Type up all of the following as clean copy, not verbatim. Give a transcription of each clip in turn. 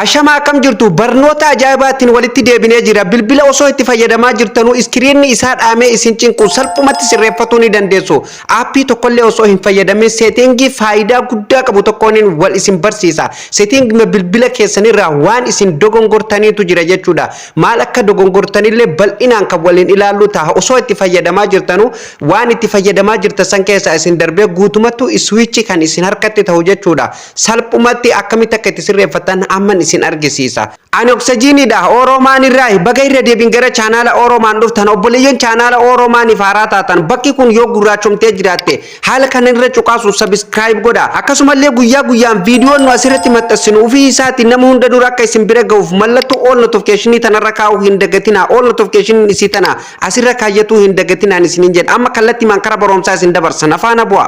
Ashama, akkam jirtu? Barnoota ajaa'ibaatiin walitti deebinee jira. Bilbila osoo itti fayyadamaa jirtanuu iskiriinni isaa dhaamee isin cinqu salphumatti sirreeffatuu ni dandeessu. Aappii tokkollee osoo hin fayyadamin seetingii faayidaa guddaa qabu tokkoon wal isin barsiisa. Seetingii bilbila keessanirraa waan isin dogongortaniitu jira jechuudha. Maal akka dogongortanillee bal'inaan kan waliin ilaallu ta'a. Osoo itti fayyadamaa jirtanuu waan itti fayyadamaa jirtan san keessaa isin darbee guutumattuu iswiichi kan isin harkatti ta'u jechuudha. Salphumatti akkamitti akka itti sirreeffatan amman isin argisiisa. Ani Oksijiinidha. Oroomaan irraa baga irra deebiin gara chaanaala Oroomaan dhuftan. Obboleeyyan chaanaala Oroomaaniif haaraa taatan, bakki kun yoo gurraachomtee jiraatte haala kana irra cuqaasu, subscribe godha. Akkasumallee guyyaa guyyaan viidiyoon nu asirratti maxxansinu ofii isaatiin nama hunda dura akka isin bira gahuuf mallattoo all notification tanarra kaa'uu hin dagatina. All notification isii tana asirra kaayyatuu hin dagatinaan isiniin jedha. Amma kallattii kara barumsaa isin dabarsan, afaana bu'a.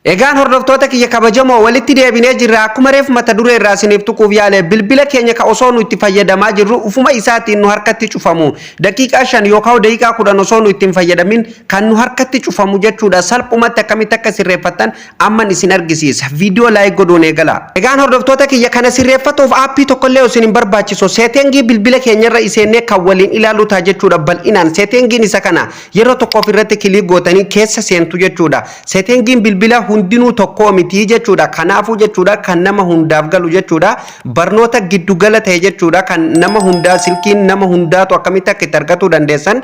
Egaan hordoftoota kiyya kabajamoo, walitti deebinee jirra. Akkuma reef mata duree irraa isiniif tuquuf yaale, bilbila keenya ka osoo nu itti fayyadamaa jirru ufuma isaatiin nu harkatti cufamu, daqiiqaa 5 yookaan daqiiqaa 10 osoo nu ittiin fayyadamin kan nu harkatti cufamu jechuudha. Salphumatti akkamitti akka sirreeffattan amman isin argisiisa. Viidiyoo like godhuun eegala. Egaan hordoftoota kiyya, kana sirreeffatuuf aappii tokkollee isin hin barbaachisu. Seetingii bilbila keenyarra iseennee kan waliin ilaallu ta'a jechuudha bal'inaan. Seetingiin isa kana, yeroo tokkoof irratti click gootanii keessa seentu jechuudha. Seetingiin bilbila hundinuu tokkoo miti jechuudha. Kanaafuu jechuudha, kan nama hundaaf galu jechuudha. Barnoota giddugala ta'e jechuudha. Kan nama hundaa, silkiin nama hundaatu akkamitti akka itti argatuu dandeessan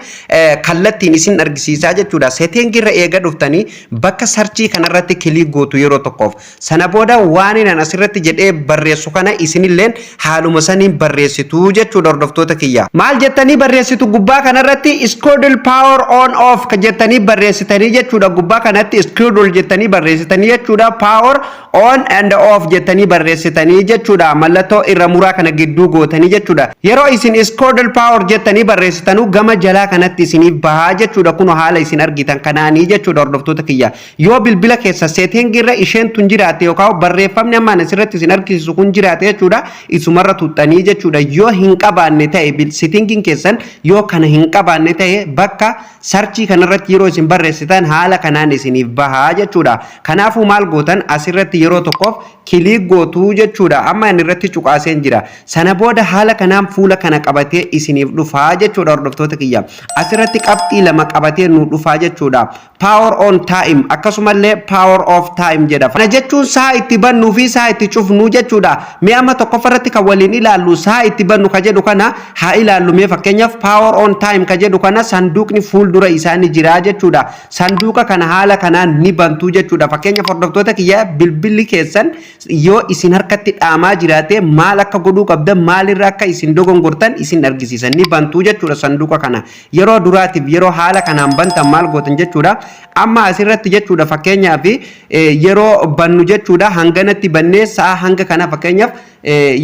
kallattiin isin argisiisaa jechuudha. Seetingii irra eega dhuftanii bakka search kanarratti click gootu yeroo tokkoof. Sana booda waan inni asirratti jedhee barreessu kana isinilleen haaluma saniin barreessitu jechuudha, hordoftoota kiyya. Maal jettanii barreessitu? Gubbaa kanarratti "schedule power on off" jettanii barreessitanii jechuudha. Gubbaa kanatti "schedule" jettanii barreessitanii jechuudha. "Power on and off" jettanii barreessitanii jechuudha. Mallattoo irra muraa kana gidduu gootanii jechuudha. Yeroo isin "schedule power" jettanii barreessitanuu gama jalaa kanatti isiniif bahaa jechuudha. Kun haala isin argitan kanaanii jechuudha, hordoftoota kiyya. Yoo bilbila keessa seetingii irra isheen tun jiraate yookaan barreeffamni ammaan asirratti isin argisiisu kun jiraate jechuudha. Isumarra tuxxanii jechuudha. Yoo hin qabaanne ta'e, seetingiin keessan yoo kana hin qabaanne ta'e, bakka search kanarratti yeroo isin barreessitan haala kanaan isiniif bahaa jechuudha. Kanaafuu maal gootan? Asirratti yeroo tokkoof click gootuu jechuudha. Amma inni irratti cuqaaseen jira. Sana booda haala kanaan fuula kana qabatee isiniif dhufaa jechuudha, hordoftoota kiyya. Asirratti qabxii lama qabatee nu dhufaa jechuudha. Power on time akkasumallee power off time jedha. Kana jechuun saa itti bannuu fi saa itti cufnuu jechuudha. Mee amma tokkoffarratti kan waliin ilaallu saa itti bannu ka jedhu kana haa ilaallu. Mee fakkeenyaaf power on time ka jedhu kana sanduuqni fuuldura isaanii jira jechuudha. Sanduuqa kana haala kanaan ni bantuu jechuudha. Fakkeenyaaf, hordoftoota kiyya, bilbilli keessan yoo isin harkatti dhaamaa jiraate maal akka godhuu qabdan, maalirra akka isin dogongortan isin argisiisa. Ni bantuu jechuudha sanduuqa kana. Yeroo duraatiif yeroo haala kanaan bantan maal gootan jechuudha? Amma asirratti jechuudha, fakkeenyaaf yeroo bannu jechuudha, hanganatti bannee sa'a hanga kana, fakkeenyaaf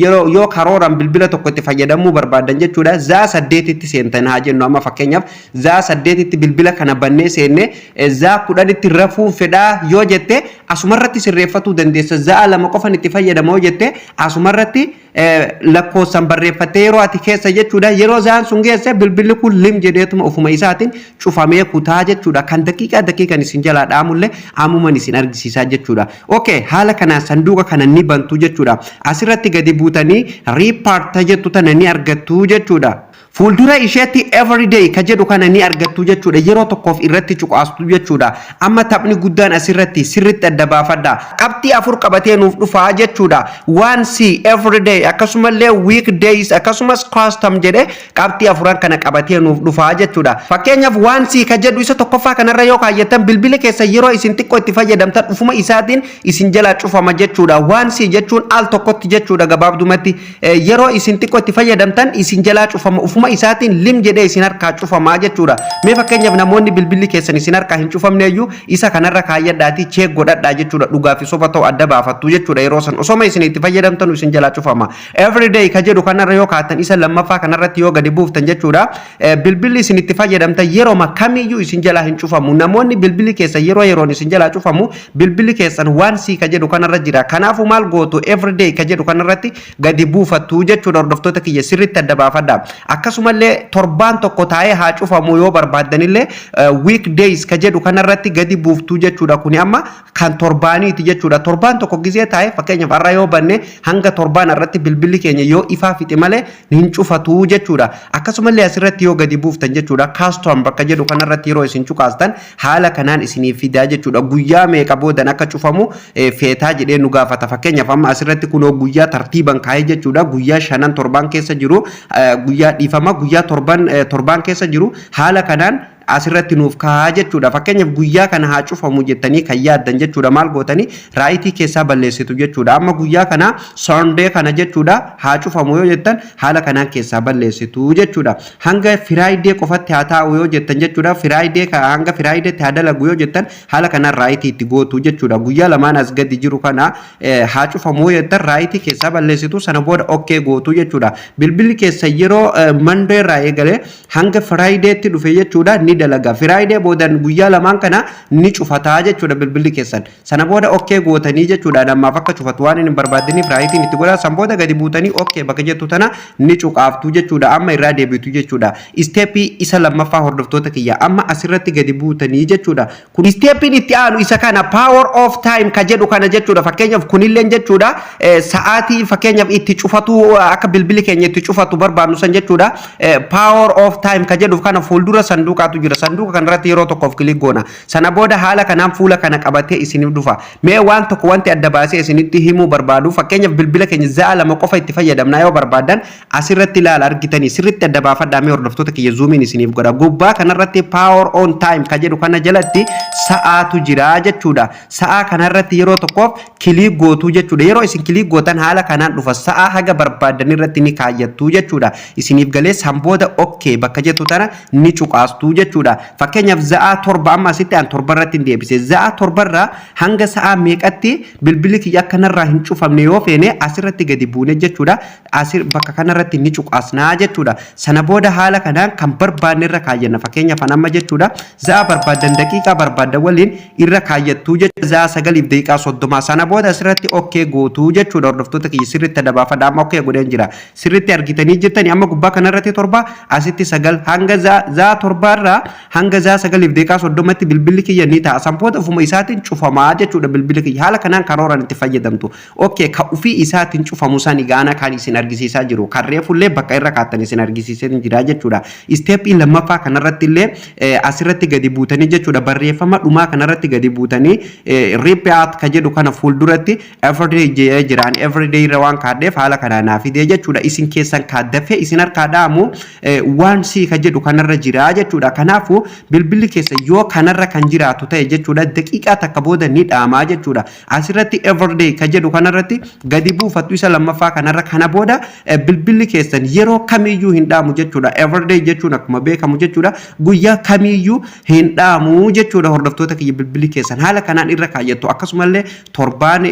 yeroo yoo karooran bilbila tokko itti fayyadamuu barbaadan jechuudha, zaa 8tti seentan haa jennu. Amma fakkeenyaaf zaa 8tti bilbila kana bannee seenne, zaa 10tti rafuu fedhaa yoo jette asumarratti sirreeffatuu dandeessa. Zaa 2 qofan itti fayyadama yoo jette asumarratti lakkoofsan barreeffattee yeroo ati keessa jechuudha, yeroo zaan sun geesse bilbilli kun lim jedheetuma ofuma isaatiin cufamee kutaa jechuudha. Kan daqiiqaa daqiiqan isin jalaa dhaamullee ammuman isin argisiisaa jechuudha. Okay, haala kanaan sanduuqa kana ni bantu jechuudha. Asirratti gadi buutanii "restart" jettu tana ni argattu jechuudha. Fuuldura isheetti "everyday" ka jedhu kana ni argattu jechuudha. Yeroo tokkoof irratti cuqaastu jechuudha. Amma taphni guddaan asirratti sirritti adda baafadha. Qabxii afur qabatee nuuf dhufaa jechuudha. Once, everyday, akkasumallee weekdays, akkasumas custom jedhe qabxii afuran kana qabatee nuuf dhufaa jechuudha. Fakkeenyaaf once ka jedhu isa tokkoffaa kanarra yoo kaayyattan, bilbila keessa yeroo isin xiqqoo itti fayyadamtan ufuma isaatiin isin jalaa cufama jechuudha. Once jechuun al tokkotti jechuudha gabaabdumatti. Yeroo isin xiqqoo itti fayyadamtan isin jalaa cufama, ufuma isaatiin lim jedhee isin harkaa cufamaa jechuudha. Mee fakkeenyaaf namoonni bilbilli keessan isin harkaa hin cufamne iyyuu isa kanarra kaayyadhaatii check godhadhaa jechuudha. Dhugaa fi soba ta'u adda baafattu jechuudha. Yeroo san osoma isin itti fayyadamtan isin jalaa cufama. Everyday ka jedhu kanarra yoo kaatan, isa lammaffaa kanarratti yoo gadi buuftan jechuudha. Bilbilli isin itti fayyadamtan yeroo kamiyyuu isin jalaa hin cufamu. Namoonni bilbilli keessan yeroo yeroon isin jalaa cufamu, bilbilli keessan once ka jedhu kanarra jira. Kanaafuu maal gootu? Everyday ka jedhu kanarratti gadi buufattu jechuudha. Hordoftoota kiyya, sirriitti adda baafadha. Akkasumallee Akkasumallee torbaan tokko taa'ee haa cufamu yoo barbaaddanillee, weekdays ka jedhu kanarratti gadi buuftuu jechuudha. Kuni amma kan torbaaniiti jechuudha. Torbaan tokko gizee taa'e, fakkeenyaaf har'a yoo banne, hanga torbaan irratti bilbilli keenya yoo ifaa fixe malee hin cufatu jechuudha. Akkasumallee asirratti yoo gadi buuftan jechuudha, custom bakka jedhu kanarratti yeroo isin cuqaastan haala kanaan isiniif fidaa jechuudha. Guyyaa meeqa boodan akka cufamu feetaa jedhee nu gaafata. Fakkeenyaaf amma asirratti kunoo guyyaa tartiiban kaa'ee jechuudha. Guyyaa shanan torbaan keessa jiru, guyyaa, dhiifama, guyyaa torban torbaan keessa jiru haala kanaan asirratti nuuf kaa'aa jechuudha. Fakkeenyaaf guyyaa kana haa cufamu jettanii kan yaaddan jechuudha. Maal gootanii? Rightii keessaa balleessitu jechuudha. Amma guyyaa kana, Sunday kana jechuudha, haa cufamu yoo jettan haala kanaan keessaa balleessitu jechuudha. Hanga Friday qofatti haa taa'u yoo jettan jechuudha. Friday hanga Fridaytti haa dalagu yoo jettan haala kanaan rightii itti gootu jechuudha. Guyyaa lamaan as gadi jiru kana haa cufamu yoo jettan rightii keessaa balleessitu, sana booda okay gootu jechuudha. Bilbilli keessa yeroo Monday irraa eegalee hanga Fridaytti dhufe jechuudha ni dalaga. Friday boodan guyyaa lamaan kana ni cufataa jechuudha bilbilli keessan. Sana booda okay gootanii jechuudha. Namaaf akka cufatu waan hin barbaadiniif rightiin itti godhaa. San booda gadi buutanii okay bakka jettu tana ni cuqaaftu jechuudha. Amma irraa deebitu jechuudha. Stepii isa lammaffaa, hordoftoota kiyya, amma asirratti gadi buutanii jechuudha. Kun stepiin itti aanu isa kana, power off time ka jedhu kana jechuudha. Fakkeenyaaf kunilleen jechuudha sa'aatii fakkeenyaaf itti cufatu, akka bilbilli keenya itti cufatu barbaadnu san jechuudha. Power off time ka jedhu kana fuuldura sanduuqaatu jira. Sanduuqa kanarratti yeroo tokkoof click goona. Sana booda haala kanaan fuula kana qabatee isiniif dhufa. Mee waan tokko wanti adda baasee isinitti himuu barbaadu, fakkeenyaaf bilbila keenya sa'a 2 qofa itti fayyadamnaa yoo barbaadan, asirratti ilaala, argitanii sirritti adda baafadhaa. Mee hordoftoota kiyya, zoomiin isiniif godha. Gubbaa kanarratti power on time ka jedhu kana jalatti sa'aatu jira jechuudha. Sa'aa kanarratti yeroo tokkoof click gootuu jechuudha. Yeroo isin click gootan haala kanaan dhufa. Sa'aa haga barbaadan irratti ni kaayyattuu jechuudha. Isiniif galee? San booda okay bakka jettu tana ni cuqaastuu jechuudha. Fakkeenyaaf sa'a 7, amma asitti an 7 irratti hin deebise. Sa'a 7rraa hanga sa'aa meeqatti bilbilli kiyya akkanarraa hin cufamne yoo feene, asirratti gadi buune jechuudha. Asir bakka kanarratti ni cuqaasnaa jechuudha. Sana booda haala kanaan kan barbaanne irra kaayyanna. Fakkeenyaaf an amma jechuudha sa'a barbaadan, daqiiqaa barbaadan waliin irra kaayyattuu jechuudha. Sa'a 9:30. Sana booda asirratti okay gootuu jechuudha. Hordoftoota kiyya, sirriitti adda baafadha. Amma okay godheen jira. Sirriitti argitanii jirtanii? Amma gubbaa kanarratti 7, asitti 9, hanga sa'a 7rraa hanga sa'a 9:30tti bilbilli kiyya ni ta'a. San booda ofuma isaatiin cufamaa jechuudha bilbilli kiyya. Haala kanaan karooraan itti fayyadamtu. Okay, ka ofii isaatiin cufamu sani gaana kan isin argisiisaa jiru. Kan reefullee bakka irra kaattan isin argisiisee jira jechuudha. Stepii lammaffaa kanarratti illee asirratti gadi buutanii jechuudha. Barreeffama dhumaa kanarratti gadi buutanii repeat ka jedhu kana fuulduratti everyday jedhee jiraan, everyday irra waan kaadheef haala kanaan naa fidee jechuudha. Isin keessan kaaddafee isin harkaa dhaamu waan sii ka jedhu kanarra jira jechuudha. Kanaafuu bilbilli keessa yoo kanarra kan jiraatu ta'e jechuudha, daqiiqaa 1 booda ni dhaamaa jechuudha. Asirratti everyday ka jedhu kanarratti gadi buufattu, isa lammaffaa kanarra. Kana booda bilbilli keessan yeroo kamiyyuu hin dhaamu jechuudha. Everyday jechuun akkuma beekamu jechuudha guyyaa kamiyyuu hin dhaamu jechuudha. Hordoftoota kiyya, bilbilli keessan haala kanaan irra kaayyattu. Akkasumallee torbaan,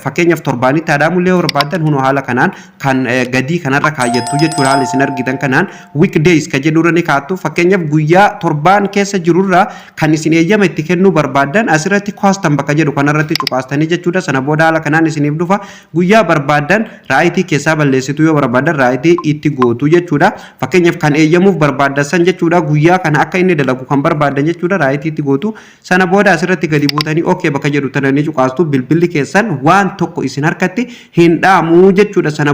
fakkeenyaaf torbaanitti haadhaamullee yoo barbaadan, hunoo haala kanaan kan gadii kanarra kaayyattu jechuudha. Haala isin argitan kanaan weekdays ka jedhurra ni kaattu. Fakkeenyaaf guyyaa torbaan keessa jirurra kan isin eeyyama itti kennuu barbaadan asirratti custom bakka jedhu kanarratti cuqaastanii jechuudha. Sana booda haala kanaan isiniif dhufa. Guyyaa barbaadan rightii keessaa balleessitu, yoo barbaadan rightii itti gootu jechuudha. Fakkeenyaaf kan eeyyamuuf barbaadan san jechuudha, guyyaa kana akka inni dalagu kan barbaadan jechuudha, rightii itti gootu. Sana booda asirratti gadi buutanii okay bakka jedhu tana ni cuqaastu. Bilbilli keessan waan tokko isin harkatti hin dhaamu jechuudha. Sana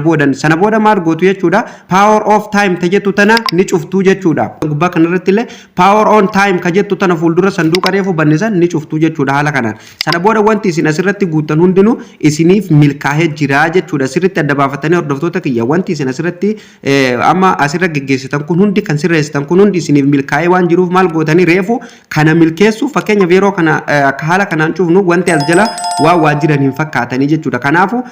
booda maal gootu jechuudha? Power off time ta jettu tana ni cuftuu jechuudha. Gubbaa kanarratti illee power on time ka jettu tana fuuldura sanduuqa reefu bannisan ni cuftuu jechuudha haala kanaan. Sana booda wanti isin asirratti guuttan hundinuu isiniif milkaa'ee jira jechuudha. Sirriitti adda baafatanii, hordoftoota kiyya, wanti isin asirratti amma asirra geggeessitan kun hundi, kan sirreessitan kun hundi isiniif milkaa'ee waan jiruuf, maal gootanii? Reefu kana milkeessu. Fakkeenyaaf yeroo kana akka haala kanaan cufnu wanti as jala waan waa jiran hin fakkaatanii jechuudha. Kanaafuu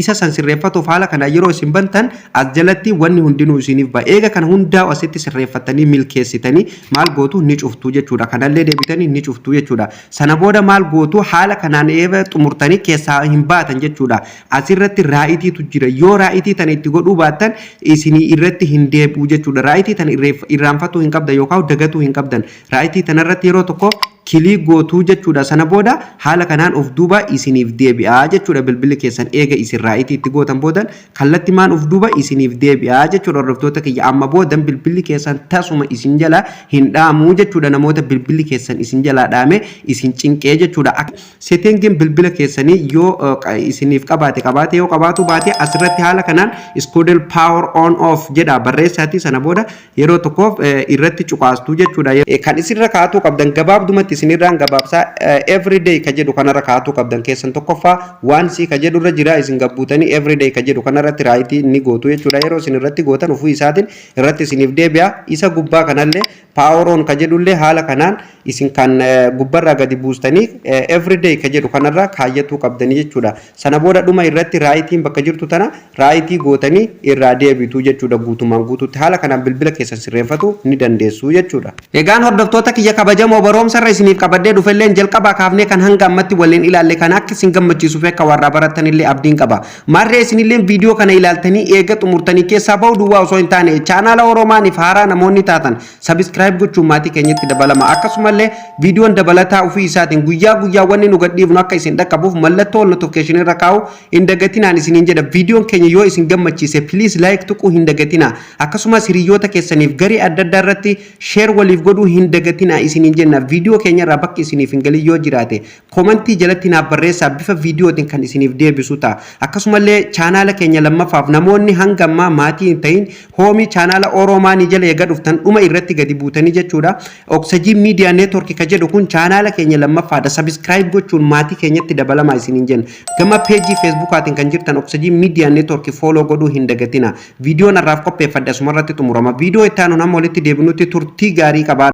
isa san sirreeffatuuf haala kana yeroo isin bantan as jalatti wanni hundinuu isiniif ba'a. Eega kana hundaa asitti sirreeffatanii milkeessitanii maal gootu? Ni cuftu jechuudha. Kanallee deebitanii ni cuftu jechuudha. Sana booda maal gootu? Haala kanaan eeba xumurtanii keessaa hin baatan jechuudha. Asirratti rightiitu jira. Yoo rightii tana itti godhuu baattan isinii irratti hin deebi'u jechuudha. Rightii tana irraanfatuu hin qabdan yookaan dagatuu hin qabdan. Rightii tanarratti yeroo tokko Click gootuu jechuudha. Sana booda haala kanaan of duuba isiniif deebi'aa jechuudha. Bilbilli keessan eega isin right itti gootan boodan kallattimaan of duuba isiniif deebi'aa jechuudha. Hordoftoota kiyya, amma boodan bilbilli keessan tasuma isin jala hin dhaamuu jechuudha. Namoota bilbilli keessan isin jalaa dhaame isin cinqee jechuudha. Settingiin bilbila keessanii yoo isiniif qabaate, yoo qabaatu baate, asirratti haala kanaan "schedule power on off" jedha barreessaati. Sana booda yeroo tokkoof irratti cuqaastuu jechuudha. Kan isinirra kaa'atuu qabdan, gabaabdumatti isinirraan gabaabsaa, "everyday" ka jedhu kanarra kaa'atuu qabdan. Keessan tokkoffaa waan sii ka jedhu irra jira. Isin gabbuutanii "everyday" ka jedhu kanarratti right ni gootu jechuudha. Yeroo isin irratti gootan ofii isaatiin irratti isiniif deebi'a. Isa gubbaa kanallee "power on" ka jedhullee haala kanaan isin kan gubbarraa gadi buustanii "everyday" ka jedhu kanarra kaayyatuu qabdanii jechuudha. Sana booda dhuma irratti rightiin bakka jirtu tana right gootanii irraa deebitu jechuudha. Guutumaan guutuutti haala kanaan bilbila keessan sirreeffatu ni dandeessu jechuudha. Egaan hordoftoota kiyya kabajamoo, barumsa irra isiniif qabadhee dhufelleen jalqabaa kaafnee kan hanga ammatti waliin ilaalle kan akka isin gammachiisuu fi akka warraa baratanillee abdiin qaba. Maarree isinillee viidiyoo kana ilaaltanii eega xumurtanii keessaa bahu duwwaa osoo hin taane, chaanaala Oromaaniif haaraa namoonni taatan subscribe gochuun maatii keenyatti dabalama. Akkasumallee viidiyoon dabalataa ofii isaatiin guyyaa guyyaa wanni nu gadhiifnu akka isin dhaqqabuuf mallattoo notificationii irra kaa'u hin dagatinaan isiniin jedha. Viidiyoon keenya yoo isin gammachiise, please like tuquu hin dagatinaa. Akkasumas hiriyoota keessaniif garee adda addaa irratti share waliif godhuu hin dagatinaa isiniin jenna. Viidiyoo keenya irraa bakki isiniif hin galin yoo jiraate, commentii jalatti naaf barreessaa, bifa viidiyootiin kan isiniif deebisu ta'a. Akkasumallee chaanaala keenya lammaffaaf namoonni hanga ammaa maatii hin ta'in, hoomii chaanaala Oromaanii jala eega dhuftan dhuma irratti gadi buutanii jechuudha. Oksajii Miidiyaa Neetwork ka jedhu kun chaanaala keenya lammaffaadha. Subscribe gochuun maatii keenyatti dabalamaa isiniin jenna. Gama peejii Feesbuukaatiin kan jirtan Oksajii Miidiyaa Neetwork follow godhuu hin dagatina. Viidiyoon har'aaf qopheeffadhe asumarratti xumurama. Viidiyoo itti aanu nama walitti deebinutti turtii gaarii qabaa.